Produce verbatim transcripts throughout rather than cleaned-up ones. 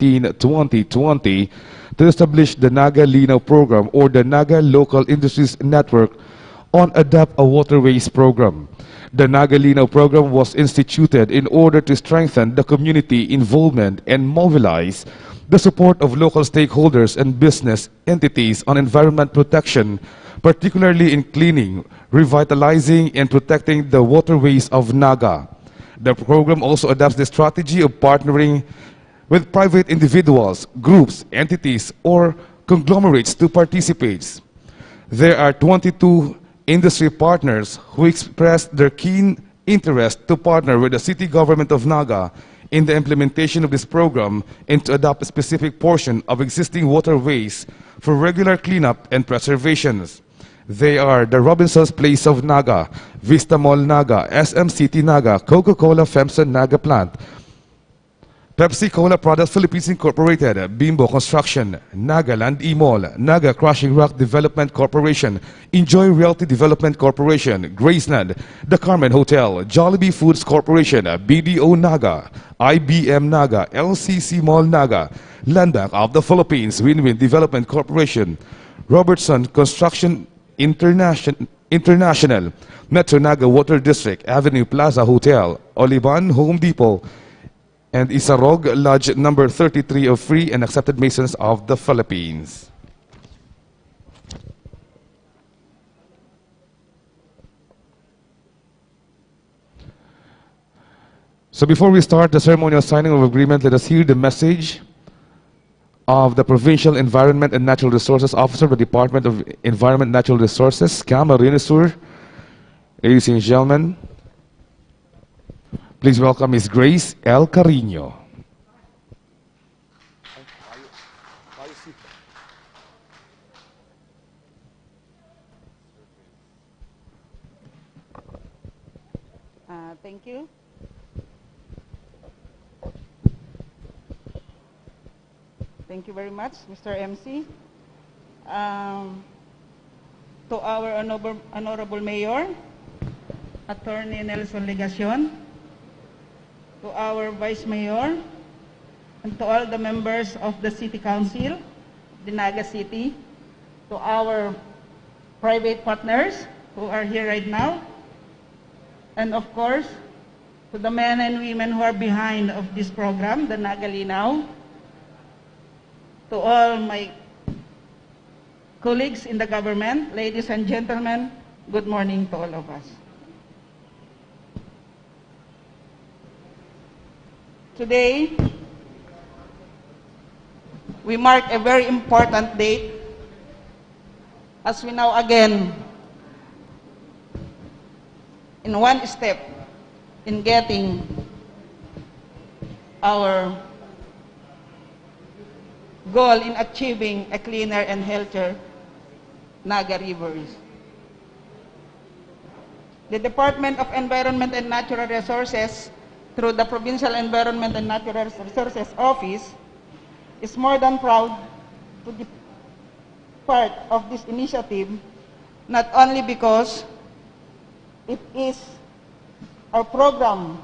in twenty twenty to establish the Naga Linaw Program or the Naga Local Industries Network on Adapt a Waterways Program. The Naga Linaw Program was instituted in order to strengthen the community involvement and mobilize the support of local stakeholders and business entities on environment protection, particularly in cleaning, revitalizing, and protecting the waterways of Naga. The program also adopts the strategy of partnering with private individuals, groups, entities, or conglomerates to participate. There are twenty-two industry partners who expressed their keen interest to partner with the city government of Naga in the implementation of this program and to adopt a specific portion of existing waterways for regular cleanup and preservations. They are the Robinson's Place of Naga, Vista Mall Naga, S M City Naga, Coca-Cola FEMSA Naga Plant, Pepsi Cola Products Philippines Incorporated, Bimbo Construction, Naga Land E Mall, Naga Crushing Rock Development Corporation, Enjoy Realty Development Corporation, Graceland, The Carmen Hotel, Jollibee Foods Corporation, B D O Naga, I B M Naga, L C C Mall Naga, Land Bank of the Philippines, Win-Win Development Corporation, Robertson Construction Internation-, International, Metro Naga Water District, Avenue Plaza Hotel, Oliban Home Depot, and Isarog Lodge number thirty-three of Free and Accepted Masons of the Philippines. So before we start the ceremonial signing of agreement, let us hear the message of the Provincial Environment and Natural Resources Officer of the Department of Environment and Natural Resources, Camarines Sur. Ladies and gentlemen, please welcome Miss Grace L Carino. Uh, thank you. Thank you very much, Mister M C. Um, to our honorable, honorable Mayor, Attorney Nelson Legacion, to our Vice Mayor, and to all the members of the City Council, the Naga City, to our private partners who are here right now, and of course, to the men and women who are behind of this program, the Nagalinaw, to all my colleagues in the government, ladies and gentlemen, good morning to all of us. Today, we mark a very important date as we now again in one step in getting our goal in achieving a cleaner and healthier Naga Rivers. The Department of Environment and Natural Resources, through the Provincial Environment and Natural Resources Office, is more than proud to be part of this initiative, not only because it is our program,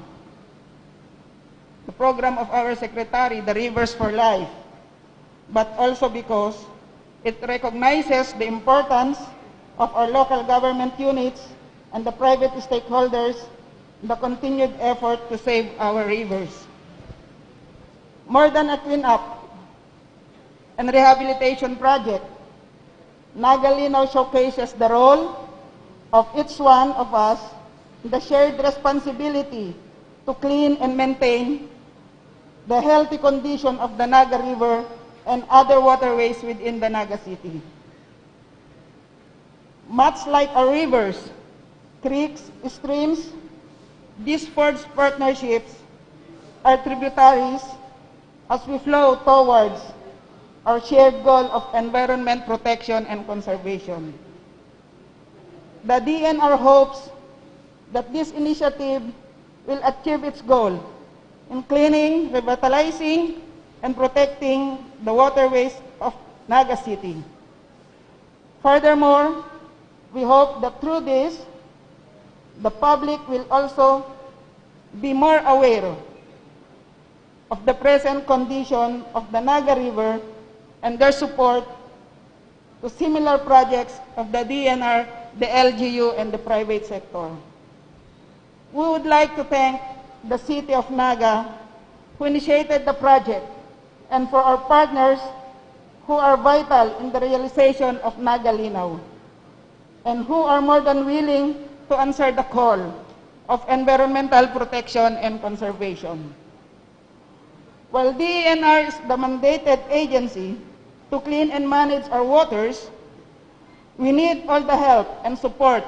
the program of our secretary, the Rivers for Life, but also because it recognizes the importance of our local government units and the private stakeholders in the continued effort to save our rivers. More than a cleanup and rehabilitation project, Nagalinaw showcases the role of each one of us in the shared responsibility to clean and maintain the healthy condition of the Naga River and other waterways within the Naga City. Much like our rivers, creeks, streams, these forged partnerships are tributaries as we flow towards our shared goal of environment protection and conservation. The D N R hopes that this initiative will achieve its goal in cleaning, revitalizing, and protecting the waterways of Naga City. Furthermore, we hope that through this, the public will also be more aware of the present condition of the Naga River and their support to similar projects of the D N R, the L G U, and the private sector. We would like to thank the City of Naga, who initiated the project, and for our partners who are vital in the realization of Naga Linaw and who are more than willing to answer the call of environmental protection and conservation. While D E N R is the mandated agency to clean and manage our waters, we need all the help and support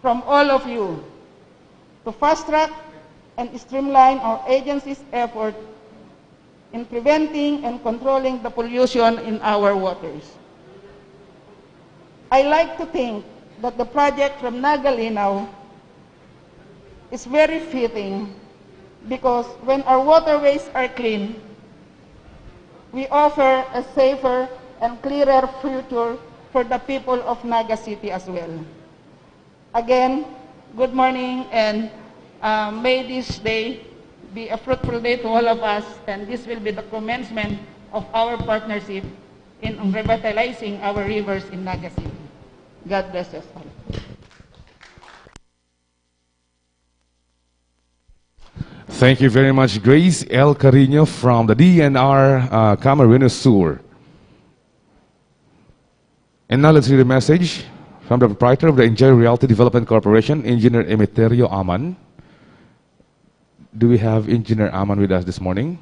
from all of you to fast track and streamline our agency's effort in preventing and controlling the pollution in our waters. I like to think that the project from Naga Linaw is very fitting because when our waterways are clean, we offer a safer and clearer future for the people of Naga City as well. Again, good morning, and uh, may this day be a fruitful day to all of us, and this will be the commencement of our partnership in revitalizing our rivers in Naga City. God bless us all. Thank you very much, Grace L. Carino from the D N R uh, Camarines Sur. And now let's hear the message from the proprietor of the Enjoy Realty Development Corporation, Engineer Emeterio Aman. Do we have Engineer Aman with us this morning?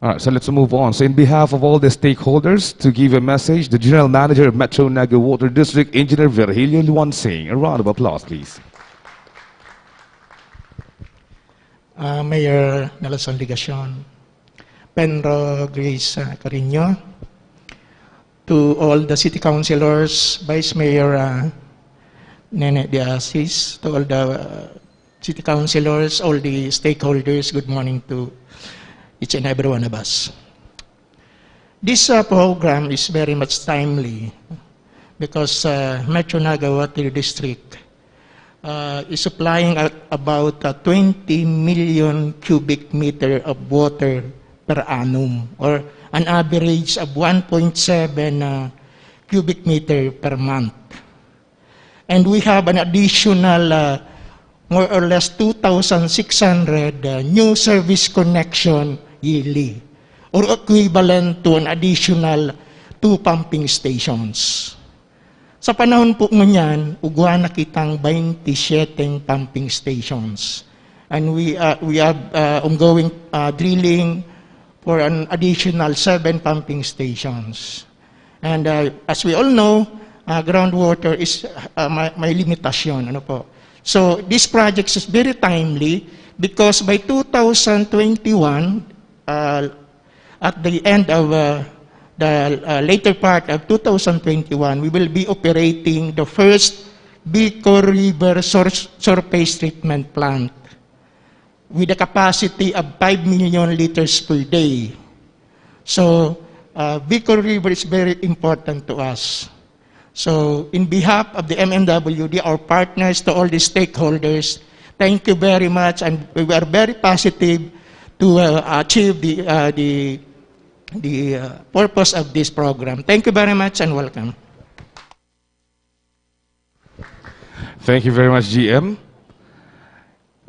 All right, so let's move on. So in behalf of all the stakeholders, to give a message, the General Manager of Metro Naga Water District, Engineer Virgilio Luansing. A round of applause, please. Uh, Mayor Nelson Legacion, Penro Grace uh, Carino, to all the city councilors, Vice Mayor uh, Nene de Asis, to all the uh, city councilors, all the stakeholders, good morning to each and every one of us. This uh, program is very much timely because uh, Metro Naga Water District uh, is supplying a- about uh, twenty million cubic meter of water per annum, or an average of one point seven uh, cubic meter per month. And we have an additional uh, more or less two thousand six hundred uh, new service connection yearly, or equivalent to an additional two pumping stations. Sa panahon po ngunyan, ugwa na kitang twenty-seven pumping stations. And we, uh, we have uh, ongoing uh, drilling for an additional seven pumping stations. And uh, as we all know, uh, groundwater is uh, may, may limitasyon. Ano po? So this project is very timely because by two thousand twenty-one, uh, at the end of uh, the uh, later part of two thousand twenty-one, we will be operating the first Bicol River source, surface treatment plant with a capacity of five million liters per day. So, uh, Bicol River is very important to us. So, in behalf of the M N W D, our partners, to all the stakeholders, thank you very much, and we are very positive to uh, achieve the, uh, the, the uh, purpose of this program. Thank you very much and welcome. Thank you very much, G M.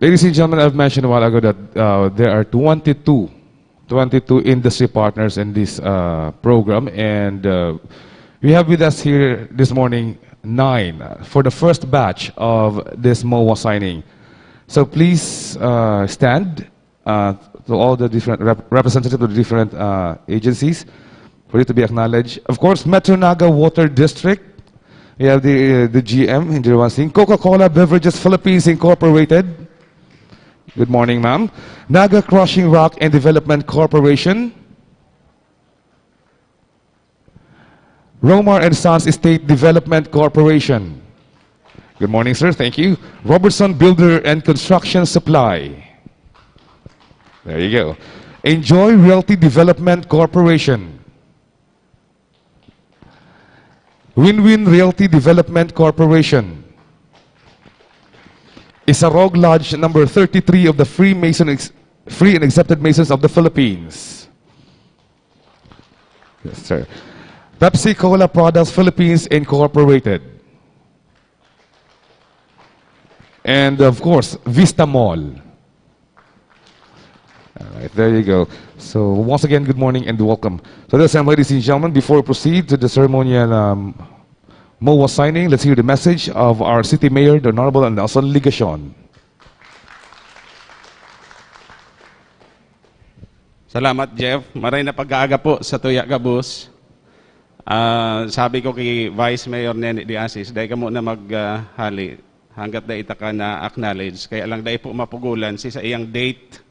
Ladies and gentlemen, I've mentioned a while ago that uh, there are twenty-two, twenty-two industry partners in this uh, program, and uh, we have with us here this morning nine uh, for the first batch of this MOA signing. So please uh, stand uh, to all the different rep- representatives of the different uh, agencies for you to be acknowledged. Of course, Metro Naga Water District. We have the, uh, the G M, Engineer Wansing. Coca-Cola Beverages Philippines Incorporated. Good morning, ma'am. Naga Crushing Rock and Development Corporation. Romar and Sons Estate Development Corporation. Good morning, sir. Thank you. Robertson Builder and Construction Supply. There you go. Enjoy Realty Development Corporation. Win-Win Realty Development Corporation. Isarog Lodge number thirty-three of the Freemason Ex- Free and Accepted Masons of the Philippines. Yes, sir. Pepsi Cola Products Philippines Incorporated. And of course, Vista Mall. All right, there you go. So once again, good morning and welcome. So listen, ladies and gentlemen, before we proceed to the ceremonial um, MOA signing, let's hear the message of our City Mayor, the Honorable Nelson Legacion. Salamat, Jeff. Maray na pag-aaga po sa tuya gabos. Ah, sabi ko kay Vice Mayor Nene de Asis, dai kamo na maghali hanggat dai ta ka na-acknowledge. Kaya lang dai po mapugulan si sa iyang date.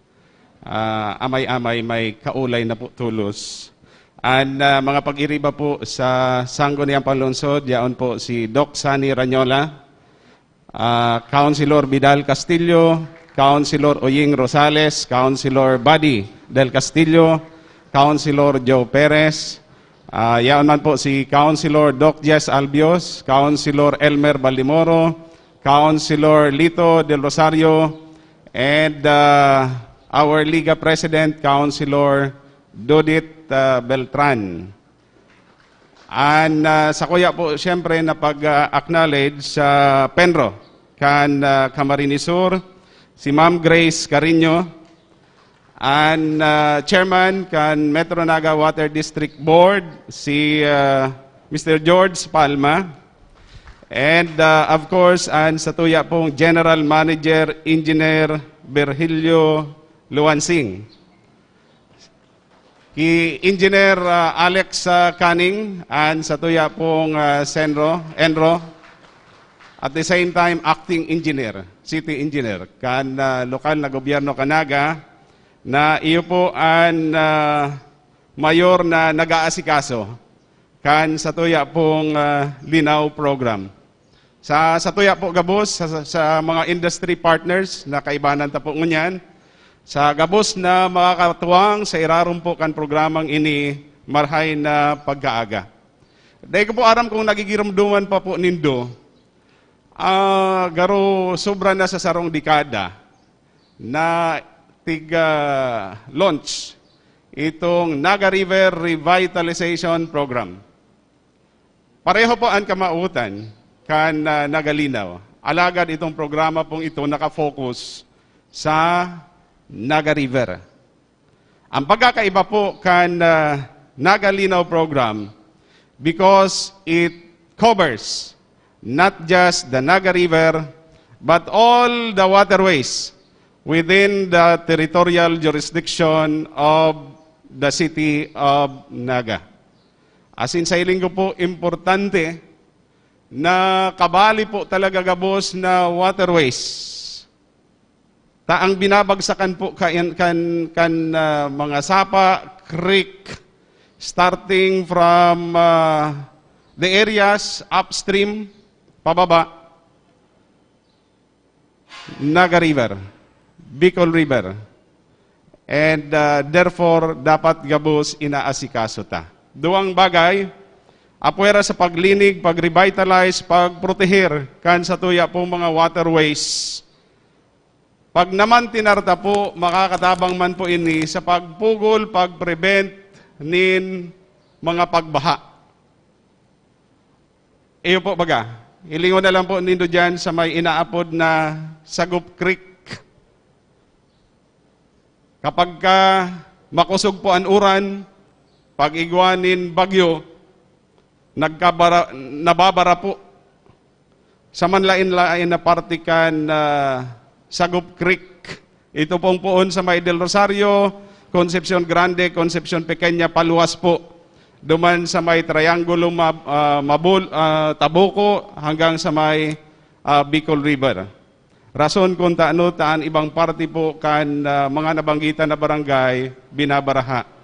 Ah, amay-amay may kaulay na po tulos. And ah, mga pag-iriba po sa Sangguniang Panlungsod, yaon po si Doc Sunny Ranyola, ah, Councilor Vidal Castillo, Councilor Oying Rosales, Councilor Buddy Del Castillo, Councilor Joe Perez, ah, yaon man po si Councilor Doc Jess Albios, Councilor Elmer Baldimoro, Councilor Lito Del Rosario, and ah, our Liga President, Councilor Dodit ah, Beltran. An ah, sakuya po, siyempre, na pag-acknowledge sa PENRO kan ah, Camarines Sur, si Ma'am Grace Carino, an ah, chairman kan Metro Naga Water District Board, si ah, Mister George Palma, and ah, of course, an satuya pong General Manager, Engineer Virgilio Luansing. Ki Engineer ah, Alex ah, Canning, an satuya pong ah, Senro, Enro, at the same time, acting engineer, city engineer, kan ah, lokal na gobyerno kan Naga, na iyo po an ah, mayor na nag-aasikaso kan satuya pong ah, Linaw Program. Sa satuya po gabos, sa, sa mga industry partners na kaibanan ta po ngunyan, sa gabos na makakatuwang sa irarom po kan programang ini, marhay na pagkaaga. Dai ko po aram kung nagigiromdoman pa po nindo, ah, garo sobra na sa sarong dekada na tig-launch itong Naga River Revitalization Program. Pareho po an kamawotan kan ah, Nagalinaw. Alagad itong programa pong ito nakafocus sa Naga River. Ang pagkakaiba po kan ah, Nagalinaw program, because it covers not just the Naga River but all the waterways within the territorial jurisdiction of the city of Naga. As in, sa hiling ko po, importante na kabali po talaga gabos na waterways. Ta ang binabagsakan po kan, kan, kan ah, mga sapa, creek, starting from ah, the areas upstream, pababa, Naga River, Bicol River, and ah, therefore dapat gabos inaasikaso ta. Duwang bagay, apwera sa paglinig, pag-revitalize, pagproteher kan satuya pong mga waterways. Pag namantinar ta po, makakatabang man po ini sa pagpugol, pag-prevent nin mga pagbaha. Iyo po baga, hilingon na lang po nindo dyan sa may inaapod na Sagup Creek. Kapag ka makosog po an uran, pag igwa nin bagyo, nagkabara, nababara po sa manlain-lain na parte kan ah, Sagup Creek. Ito pong poon sa may Del Rosario, Concepcion Grande, Concepcion Pequeña, paluwas po. Duman sa may Triangulo Mab- ah, Mabul, ah, Tabuco hanggang sa may ah, Bicol River. Rason kung taano ta an ibang parte po kan ah, mga nabanggitan na barangay binabaraha.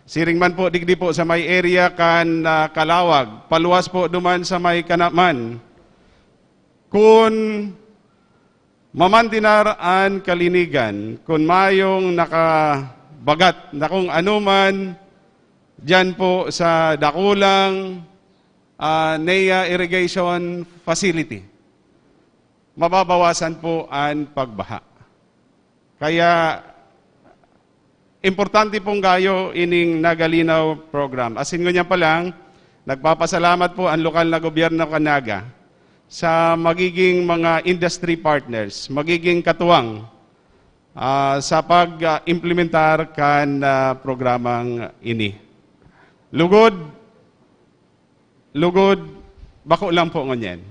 Siring man po digdi po sa may area kan ah, Calawag, paluwas po duman sa may Canaman. Kun mamantinar an kalinigan, kun mayong nakabagat na kung anuman diyan po sa dakulang ah, NEA irrigation facility, mababawasan po an pagbaha. Kaya Importante pong gayo ining Nagalinaw program. Asin ngunyan pa lang, nagpapasalamat po ang lokal na gobyerno kan Naga sa magiging mga industry partners, magiging katuwang, ah, sa pag-implementar kan, ah, programang ini. Lugod, lugod, bako lang po ngunyan,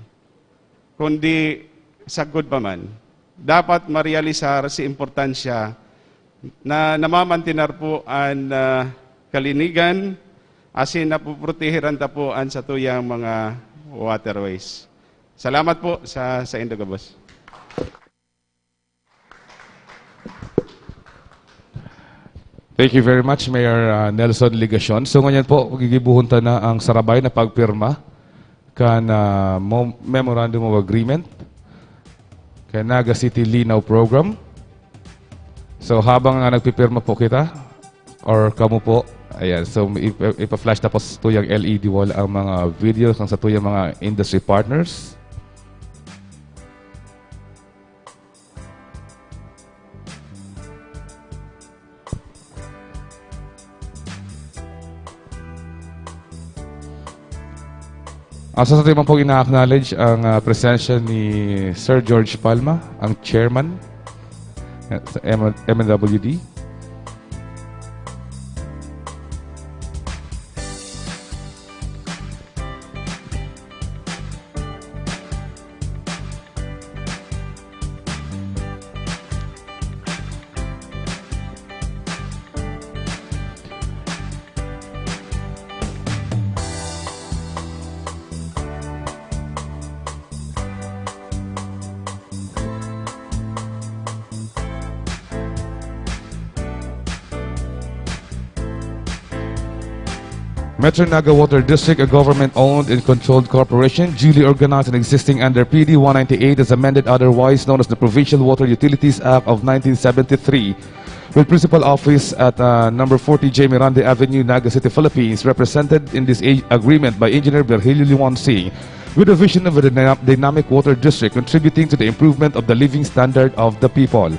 kundi sagkod pa man. Dapat marealisar si importansya na namamantinar po an, ah, kalinigan, asin napoprotehiran ta po an satuyang mga waterways. Salamat po sa, saindo gabos. Thank you very much, Mayor, ah, Nelson Legacion. So, ngunyan po, gigibuhon ta na ang sarabay na pagpirma kan, ah, mo-, Memorandum of Agreement kan Naga City Linaw Program. So, habang, ah, nagpipirma po kita, or kamo po, ayan, so, ip-, ipa-flash tapos tuyang L E D wall ang mga videos ng satuyang mga industry partners. Ang sa atin man pong ina-acknowledge ang, ah, presensya ni Sir George Palma, ang chairman, eh, sa M-, M N W D. Metro Naga Water District, a government-owned and controlled corporation, duly organized and existing under P D one ninety-eight as amended, otherwise known as the Provincial Water Utilities Act of nineteen seventy-three, with principal office at, uh, number forty J Miranda Avenue, Naga City, Philippines, represented in this a-, agreement by Engineer Virgilio Liwansi, with a vision of a dyna-, dynamic water district contributing to the improvement of the living standard of the people.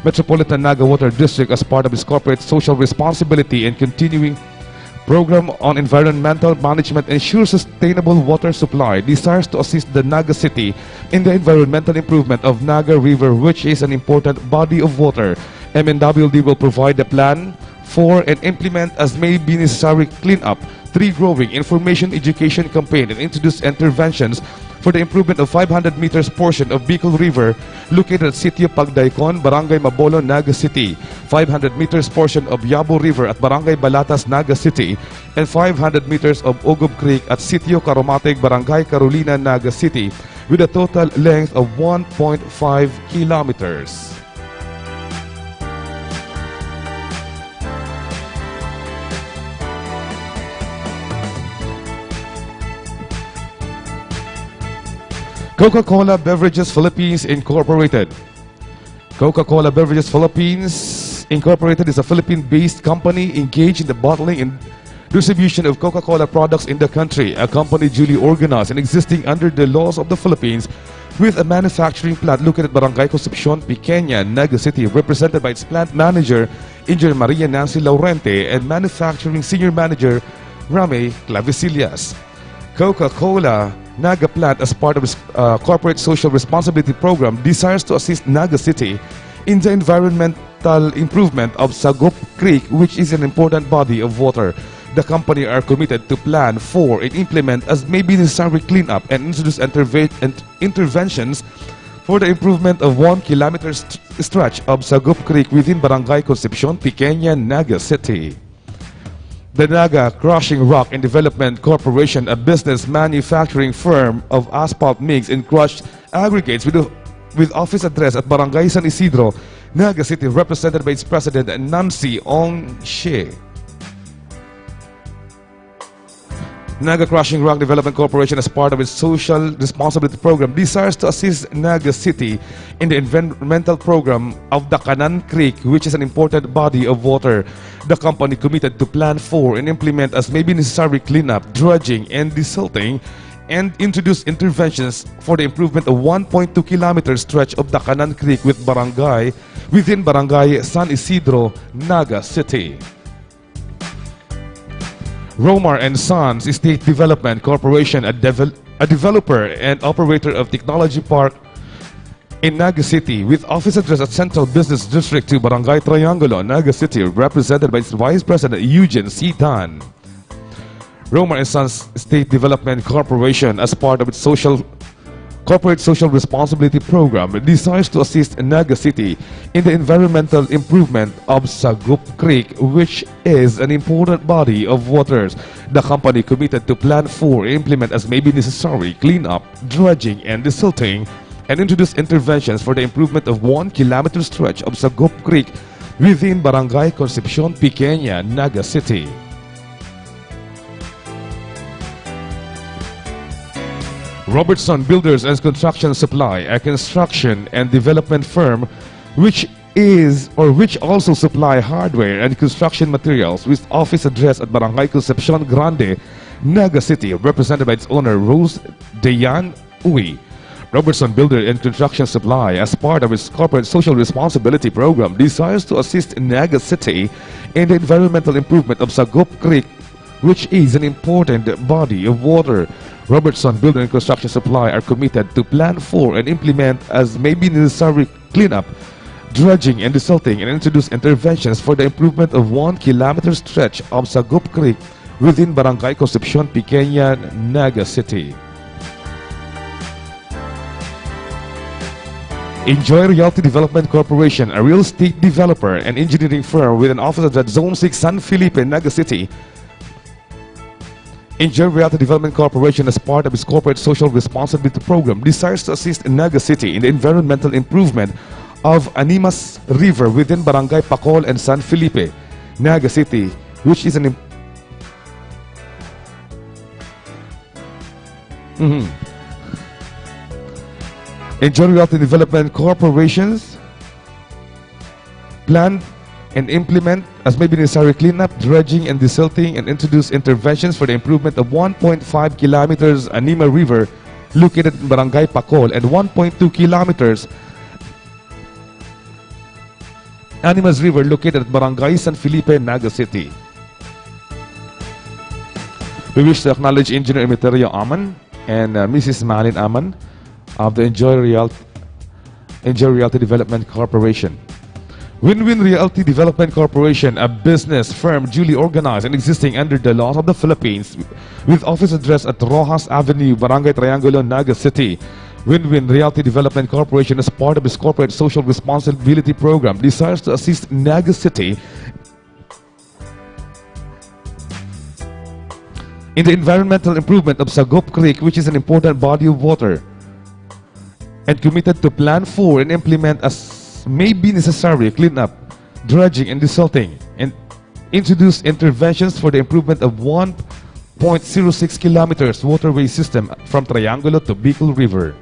Metropolitan Naga Water District, as part of its corporate social responsibility and continuing program on environmental management, ensures sustainable water supply, desires to assist the Naga City in the environmental improvement of Naga River, which is an important body of water. M N W D will provide the plan for and implement as may be necessary cleanup, tree growing, information education campaign, and introduce interventions for the improvement of five hundred meters portion of Bicol River located at Sitio Pagdaikon, Barangay Mabolon, Naga City, five hundred meters portion of Yabo River at Barangay Balatas, Naga City, and five hundred meters of Ugob Creek at Sitio Karumatig, Barangay Carolina, Naga City, with a total length of one point five kilometers. Coca-Cola Beverages Philippines Incorporated. Coca-Cola Beverages Philippines Incorporated is a Philippine-based company engaged in the bottling and distribution of Coca-Cola products in the country, a company duly organized and existing under the laws of the Philippines, with a manufacturing plant located at Barangay Concepcion, Pequeña, Naga City, represented by its plant manager, Engineer Maria Nancy Laurente, and manufacturing senior manager, Rame Clavisillas. Coca-Cola Naga plant, as part of its, uh, corporate social responsibility program, desires to assist Naga City in the environmental improvement of Sagop Creek, which is an important body of water. The company are committed to plan for and implement as may be necessary cleanup and introduce interve-, and interventions for the improvement of one kilometer st-, stretch of Sagop Creek within Barangay Concepcion, Pequeña, Naga City. The Naga Crushing Rock and Development Corporation, a business manufacturing firm of asphalt mix and crushed aggregates with, with office address at Barangay San Isidro, Naga City, represented by its president, Nancy Ong Shie. Naga Crushing Rock Development Corporation, as part of its social responsibility program, desires to assist Naga City in the environmental program of the Kanan Creek, which is an important body of water. The company committed to plan for and implement as may be necessary cleanup, dredging, and desilting and introduce interventions for the improvement of one point two kilometer stretch of Dakanan Creek with barangay, within Barangay San Isidro, Naga City. Romar and Sons Estate Development Corporation, a devel-, a developer and operator of Technology Park in Naga City, with office address at Central Business District two, Barangay Triangulo, Naga City, represented by its Vice President Eugene C. Tan. Romar and Sons Estate Development Corporation, as part of its social, corporate social responsibility program, desires to assist Naga City in the environmental improvement of Sagup Creek, which is an important body of waters. The company committed to plan for, implement as may be necessary, cleanup, dredging, and desilting, and introduce interventions for the improvement of one kilometer stretch of Sagup Creek within Barangay Concepcion Pequeña, Naga City. Robertson Builders and Construction Supply, a construction and development firm which is or which also supply hardware and construction materials, with office address at Barangay Concepcion Grande, Naga City, represented by its owner, Rose Dayan Uy. Robertson Builder and Construction Supply, as part of its corporate social responsibility program, desires to assist Naga City in the environmental improvement of Sagup Creek, which is an important body of water. Robertson Builder and Construction Supply are committed to plan for and implement as may be necessary cleanup, dredging and desilting, and introduce interventions for the improvement of one kilometer stretch of Sagup Creek within Barangay Concepcion Pequeña, Naga City. Enjoy Realty Development Corporation, a real estate developer and engineering firm with an office at Zone six, San Felipe, Naga City. Enjoy Realty Development Corporation, as part of its corporate social responsibility program, desires to assist Naga City in the environmental improvement of Animas River within Barangay Pacol and San Felipe, Naga City, which is an im-, Mhm. Enjoy Realty Development Corporation's plan and implement as may be necessary cleanup, dredging, and desilting, and introduce interventions for the improvement of one point five kilometers Anima River, located in Barangay Pacol, and one point two kilometers Animas River, located at Barangay San Felipe, Naga City. We wish to acknowledge Engineer Emeterio Aman and, uh, Missus Malin Aman of the Enjoy Real-, Enjoy Realty Development Corporation. Win-Win Realty Development Corporation, a business firm duly organized and existing under the laws of the Philippines, with office address at Roxas Avenue, Barangay Triangulo, Naga City. Win-Win Realty Development Corporation, as part of its corporate social responsibility program, desires to assist Naga City in the environmental improvement of Sagup Creek, which is an important body of water, and committed to plan for and implement as may be necessary cleanup, dredging, and desilting, and introduce interventions for the improvement of one point zero six kilometers waterway system from Triangulo to Bicol River.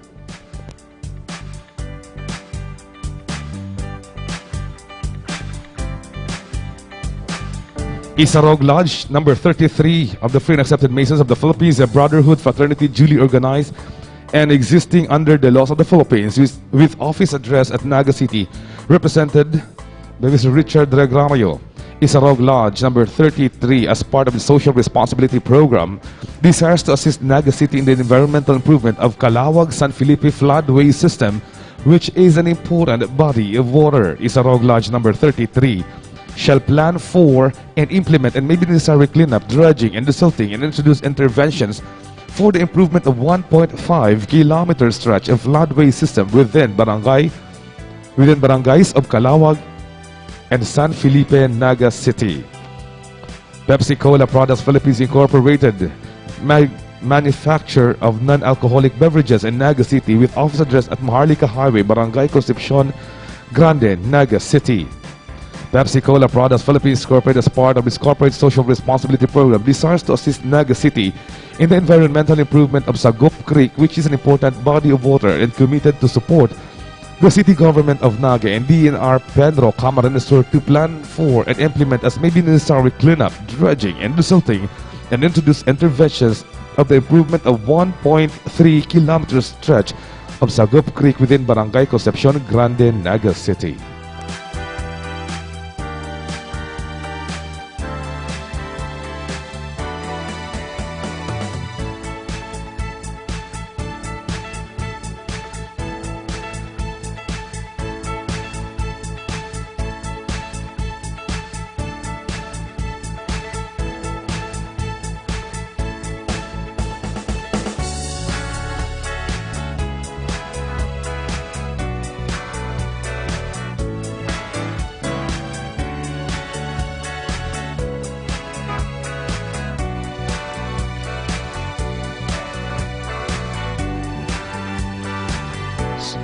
Isarog Lodge, number thirty-three of the Free and Accepted Masons of the Philippines, a brotherhood fraternity duly organized and existing under the laws of the Philippines, with, with office address at Naga City, represented by Mister Richard Regramayo. Isarog Lodge number thirty-three, as part of the social responsibility program, desires to assist Naga City in the environmental improvement of Calawag San Felipe floodway system, which is an important body of water. Isarog Lodge number thirty-three shall plan for and implement and may be necessary cleanup, dredging, and desilting, and introduce interventions for the improvement of one point five kilometer stretch of floodway system within Barangay, within barangays of Calawag and San Felipe, Naga City. Pepsi Cola Products Philippines Incorporated, mag-, manufacturer of non-alcoholic beverages in Naga City, with office address at Maharlika Highway, Barangay Concepcion Grande, Naga City. Pepsi Cola Products Philippines Corporate, as part of its corporate social responsibility program, desires to assist Naga City in the environmental improvement of Sagup Creek, which is an important body of water, and committed to support the city government of Naga and D N R Pedro Camarines Sur to plan for and implement as may be necessary cleanup, dredging, and desilting, and introduce interventions of the improvement of one point three kilometer stretch of Sagup Creek within Barangay Concepcion Grande, Naga City.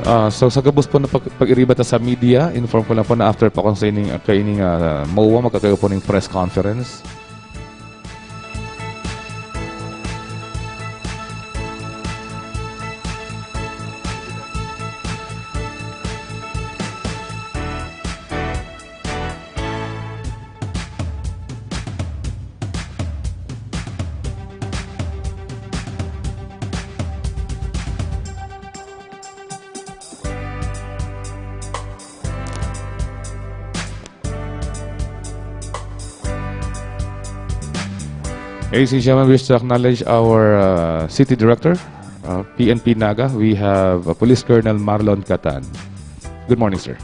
Ah, so, sa gabos po na pag-, pag-iriba ta sa media, inform ko lang po na after po kung sa ining, kaining, ah, MOA, magkakayo po ning press conference. Ladies and gentlemen, we wish to acknowledge our, uh, City Director, uh, P N P Naga. We have, uh, Police Colonel Marlon Catan. Good morning, sir.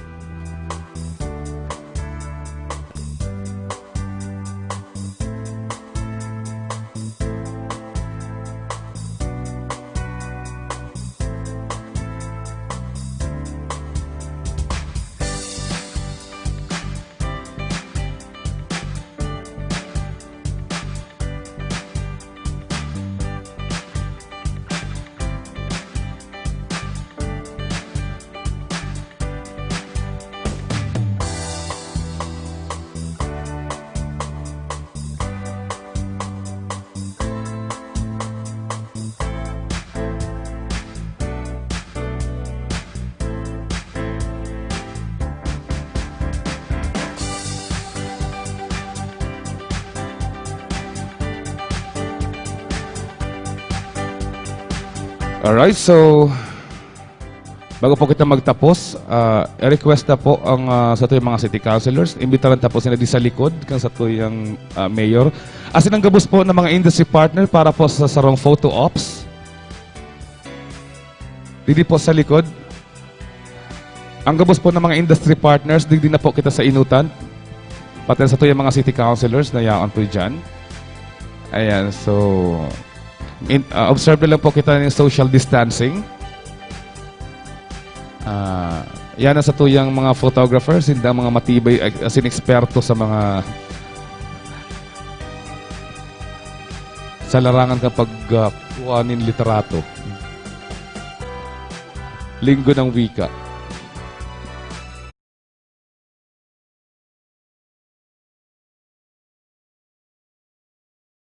Alright, so, bago po kita magtapos, ah, i-request na po ang, ah, satuyang mga city councilors. Imbitaran ta po sila di sa likod, kan satuyang, ah, mayor. Asin ang gabos po ng mga industry partner para po sa sarong photo ops. Didi po sa likod. Ang gabos po ng mga industry partners, digdi na po kita sa inutan. Pati sa tuyang mga city councilors na yaon po dyan. Ayan, so, in, ah, observe na lang po kita ng social distancing. Ah, yan ang sa tuyang mga photographers, hindi ang mga matibay, as in, eksperto sa mga sa larangan kapag, ah, kuha nin literato. Linggo ng Wika.